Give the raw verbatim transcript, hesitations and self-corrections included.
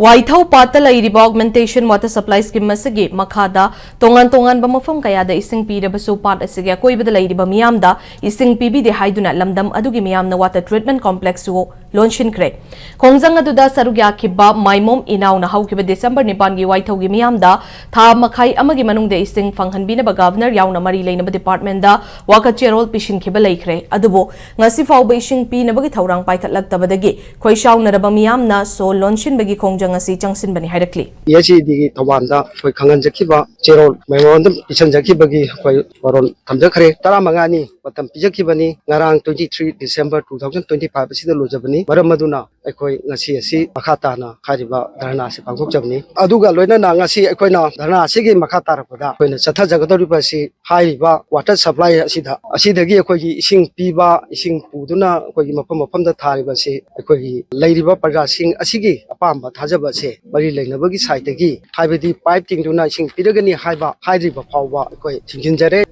ꯋꯥꯏꯊꯧ ꯄꯥꯠꯇ ꯂꯩꯔꯤꯕ Augmentation Water Supply Scheme ꯑꯁꯤꯒꯤ ꯃꯈꯥꯗ ꯇꯣꯉꯥꯟ ꯇꯣꯉꯥꯟꯕ ꯃꯐꯝ ꯀꯌꯥꯗ ꯏꯁꯤꯡ ꯄꯤꯔꯕꯁꯨ, ꯄꯥꯠ ꯑꯁꯤꯒꯤ ꯑꯀꯣꯏꯕꯗ ꯂꯩꯔꯤꯕ ꯃꯤꯌꯥꯝꯗ ꯏꯁꯤꯡ ꯄꯤꯕꯤꯗꯦ ꯍꯥꯏꯗꯨꯅ ꯂꯝꯗꯝ ꯑꯗꯨꯒꯤ ꯃꯤꯌꯥꯝꯅ Water Treatment Complex ꯁꯨ ꯂꯣꯟꯁꯤꯟꯈ꯭ꯔꯦ꯫ ꯈꯣꯡꯖꯪ ꯑꯗꯨꯗ ꯁꯔꯨꯛ ꯌꯥꯈꯤꯕ ꯃꯥꯏꯃꯣꯝ ꯏꯅꯥꯎꯅ ꯍꯧꯈꯤꯕ ꯗꯤꯁꯦꯝꯕꯔ ꯅꯤꯄꯥꯟꯒꯤ ꯋꯥꯏꯊꯧꯒꯤ ꯃꯤꯌꯥꯝꯗ ꯊꯥ ꯃꯈꯥꯏ ꯑꯃꯒꯤ ꯃꯅꯨꯡꯗ ꯏꯁꯤꯡ ꯐꯪꯍꯟꯕꯤꯅꯕ Governor ꯌꯥꯎꯅ ꯃꯔꯤ ꯂꯩꯅꯕ department ꯗ ꯋꯥꯀꯠ ꯆꯦꯔꯣꯜ ꯄꯤꯁꯤꯟꯈꯤꯕ ꯂꯩꯈ꯭ꯔꯦ꯫ ꯑꯗꯨꯕꯨ ꯉꯁꯤ ꯐꯥꯎꯕ ꯏꯁꯤꯡ ꯄꯤꯅꯕꯒꯤ ꯊꯧꯔꯥꯡ ꯄꯥꯏꯈꯠꯂꯛꯇꯕꯗꯒꯤ ꯈꯣꯏꯁꯥꯎꯅꯔꯕ ꯃꯤꯌꯥꯝꯅ ꯁꯣ ꯂꯣꯟꯁꯤꯟꯕꯒꯤ ꯈꯣꯡꯖꯪ ꯑꯁꯤ ꯆꯪꯁꯤꯟꯕꯅꯤ ꯍꯥꯏꯔꯛꯂꯤ꯫ P H E D ꯒꯤ ꯊꯧꯕꯥꯜꯗ ꯑꯩꯈꯣꯏ ꯈꯪꯍꯟꯖꯈꯤꯕ ꯆꯦꯔꯣꯜ memorandum ꯄꯤꯁꯤꯟꯖꯈꯤꯕꯒꯤ ꯑꯩꯈꯣꯏ ꯋꯥꯔꯣꯜ ꯊꯝꯖꯈ꯭ꯔꯦ꯫ ꯇꯔꯥꯃꯉꯥꯅꯤ ꯃꯇꯝ ꯄꯤꯖꯈꯤꯕꯅꯤ꯫ ꯉꯔꯥꯡ twenty three December two thousand twenty five ꯑꯁꯤꯗ ꯂꯣꯏꯖꯕꯅꯤ꯫ ꯃꯔꯝ ꯑꯗꯨꯅ ꯑꯩꯈꯣꯏ ꯉꯁꯤ ꯑꯁꯤ ꯃꯈꯥ ꯇꯥꯅ ꯍꯥꯏꯔꯤꯕ ꯙꯔꯅꯥ ꯑꯁꯤ ꯄꯥꯡꯊꯣꯛꯆꯕꯅꯤ꯫ ꯑꯗꯨꯒ ꯂꯣꯏꯅꯅ ꯉꯁꯤ ꯑꯩꯈꯣꯏꯅ ꯙꯔꯅꯥ ꯑꯁꯤꯒꯤ ꯃꯈꯥ ꯇꯥꯔꯛꯄꯗ ꯑꯩꯈꯣꯏꯅ ꯆꯠꯊꯖꯒꯗꯧꯔꯤꯕ ꯑꯁꯤ ꯍꯥꯏꯔꯤꯕ water supply ꯑꯁꯤꯗ, ꯑꯁꯤꯗꯒꯤ ꯑꯩꯈꯣꯏꯒꯤ ꯏꯁꯤꯡ ꯄꯤꯕ, ꯏꯁꯤꯡ ꯄꯨꯗꯨꯅ ꯑꯩꯈꯣꯏꯒꯤ ꯃꯐꯝ ꯃꯐꯝꯗ ꯊꯥꯔꯤꯕ ꯑꯁꯤ ꯑꯩꯈꯣꯏꯒꯤ ꯂꯩꯔꯤꯕ ꯄ꯭ꯔꯖꯥꯁꯤꯡ ꯑꯁꯤꯒꯤ ꯑꯄꯥꯝꯕ ꯊꯥꯖꯕ ꯑꯁꯦ ꯃꯔꯤ ꯂꯩꯅꯕꯒꯤ side ꯇꯒꯤ, ꯍꯥꯏꯕꯗꯤ pipe ꯇꯤꯡꯗꯨꯅ ꯏꯁꯤꯡ ꯄꯤꯔꯒꯅꯤ ꯍꯥꯏꯕ ꯍꯥꯏꯗ꯭ꯔꯤꯕ ꯐꯥꯎꯕ ꯑꯩꯈꯣꯏ ꯊꯤꯡꯖꯤꯟꯖꯔꯦ꯫